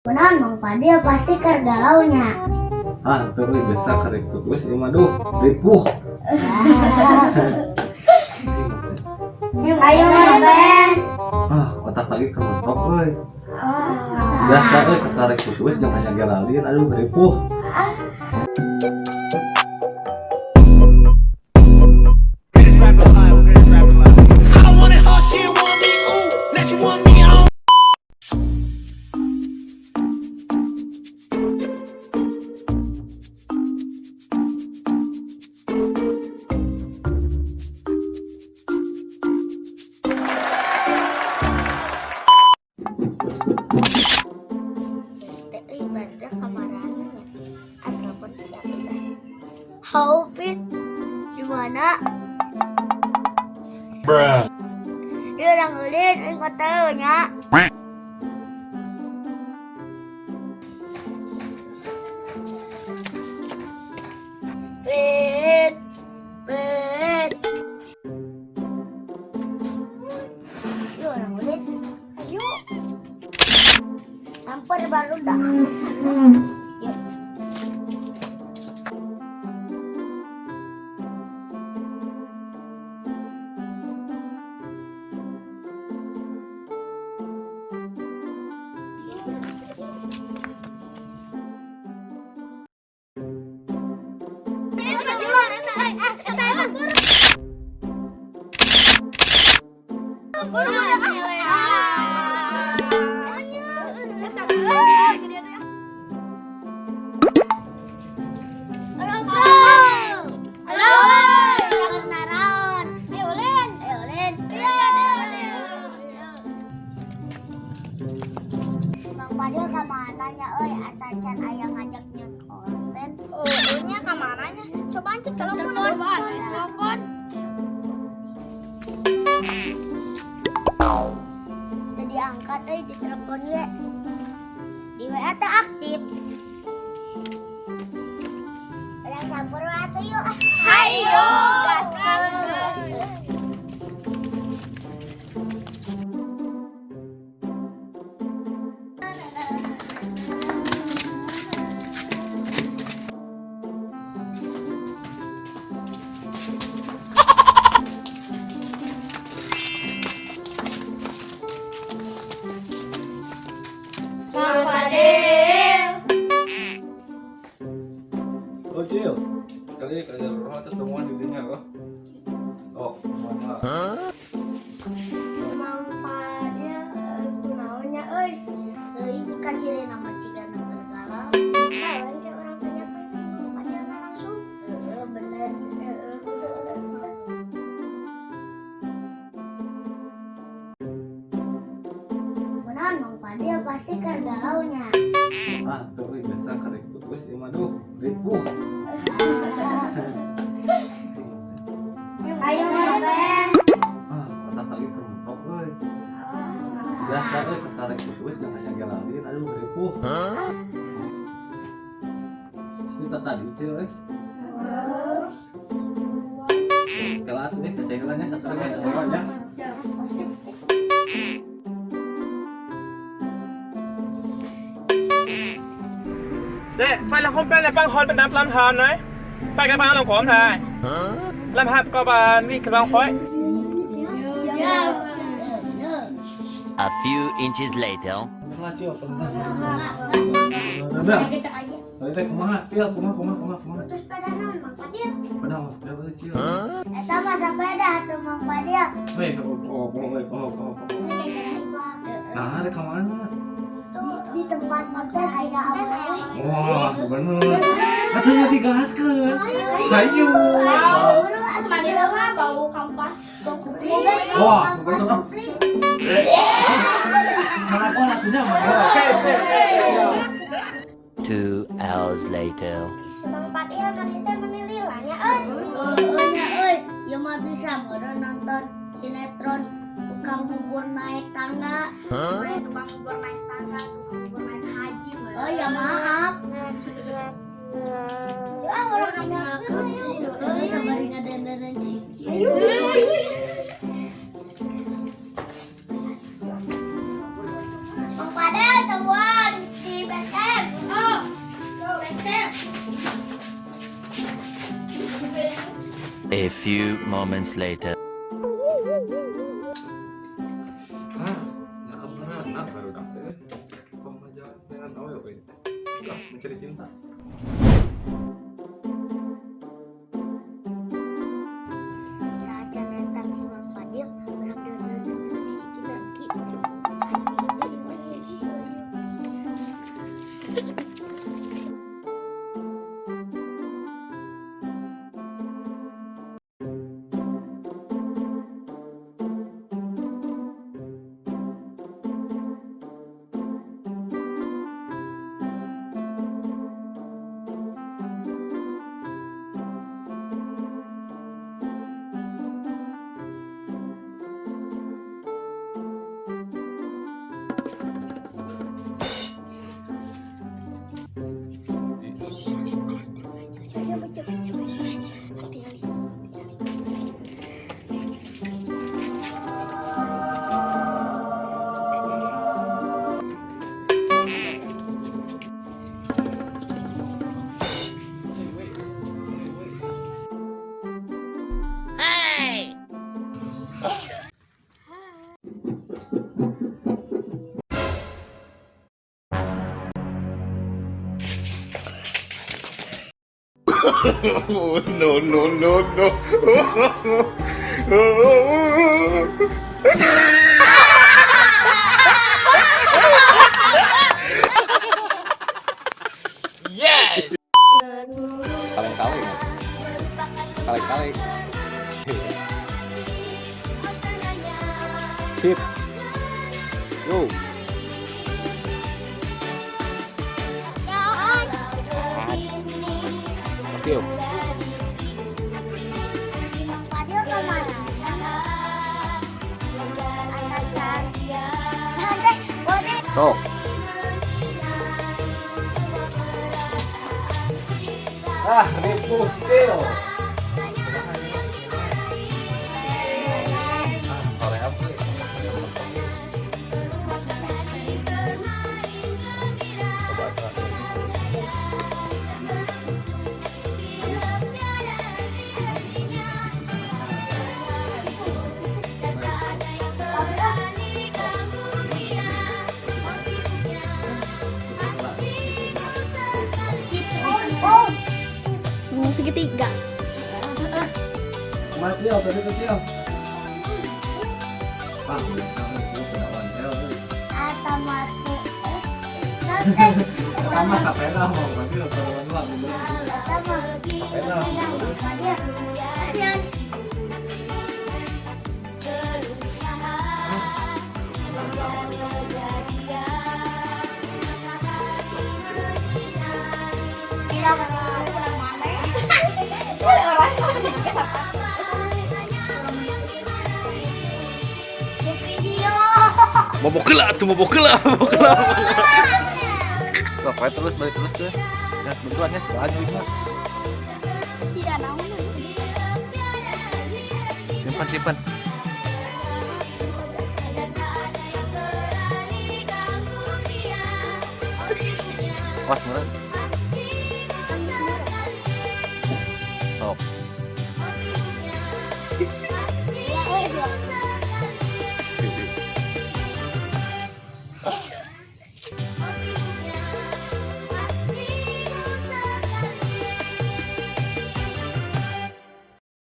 Kunaon Mang Padil pasti keur galau nya. Ah, tuh euy biasa karek putus ieu mah duh, ripuh. Ayo ngepen. Ah, otak lagi kementok euy. Biasa euy kekarek putus jeung aya Geraldine, aduh ripuh. I wanted her, she want me, ooh. Now she want me, I don't. Teh euy barudak kamarana nya. Ah, telepon si Apit ah. Halo Pit, di mana? Bruh. Dia urang ulin euy kota nya. Pit, Pit. Yuk urang ulin. Ayo. Samper barudak. Yuk. Halo, bro. Halo. Naraon. Ayo, Len. Ayo, Len. Mang Padil ka mana nya euy asa can aya ngajak nyeun konten. Oh, nya ka mana nya? Cobaan cek telepon. Telepon. Jadi angkat euy di telepon ge. Di WA teu aktif. Urang campur we atuh yuk. Ah. Hayo, gaskeun. Mang Padil. Oh, Cil. Kali kerja rumah terus temuan di dinya kok. Oh, mana? Mang Padil kunaon nya euy? Euy kacirina mah cigana keur galau. Lain ke urang tanyakeun Mang Padil na langsung. Heeh, bener. Heeh. Kunaon Mang Padil pasti keur galau nya. Ah, tuh euy biasa karek putus ieu mah duh, ripuh. Ayo ngepen. Ah, otak lagi kementok euy. Biasa euy kekarek putus jeung aya Geraldine, aduh ripuh. Cerita tadi Cil euy. Kelat nih kecehelannya saksinya semuanya. เนี่ยใส่ละคมเป็นละปังฮอนเป็นน้ำลำทานไหนไปกันมาลงขอมทายลำหับก็บานวิ่งกำลังคอย Siap. A few inches later. Lah Cil, tenang. Udah. Tadi teh kumaha Cil, kumaha kumaha kumaha kumaha. Putus sepeda naon Mang Padil? Padahal sepeda Cil. Eta mah sepeda atuh Mang Padil. Weh, oh oh oh oh oh. Nah, ada kemana? Tuh di tempat konten aya awewe. Wah, bener. Katanya digaskeun. Hayu. Buru atuh. Padil mah bau kampas bau kupling. Wah, Kampas bener. kupling. Mana gua atunya mana? Oke, oke, oke. 2 hours later. Mang Padil mani teh meni lila nya euy. Heeh nya euy, ieu mah bisa meureun nonton sinetron tukang bubur naik tangga. Boleh tukang bubur naik tangga, tukang bubur naik haji. Oh ya maaf. Ya urang tanyakeun yuk. Heeh, sabari ngadandanan cicing. Ayo. Mang Padil temuan di A few moments later. Ah, ya kemana? Ah, baru dapet. Kok aja dengan awe oke. Udah, mencari cinta. Saat datang si Mang Fadil, orang dan si Kinaki. Coba coba coba. Tinggal. No, no, no, no. Kaleng-kaleng. Kaleng-kaleng. Sip. Yo. Oke, yuk. Si Mang Fadil kemana? Asa cari. Nah, teh, boleh. Sok. Ah, ripuh cil. Ah, hoream euy. Coba coba. Skip, skip. Oh. Mau segitiga. Kumaha cil, tadi tuh cil. Ah, bisa euy, pedawan cil euy. Atau mati. Nanti. Pertama sapena mau berarti pedawan lah bener. Pertama. Sapena. Kasihan. Bobok heula atuh, bobok heula, bobok heula. Sok, terus balik terus ke. Ya, bentuannya setelah mah. Tidak naon. Simpan, simpan. Awas meureun.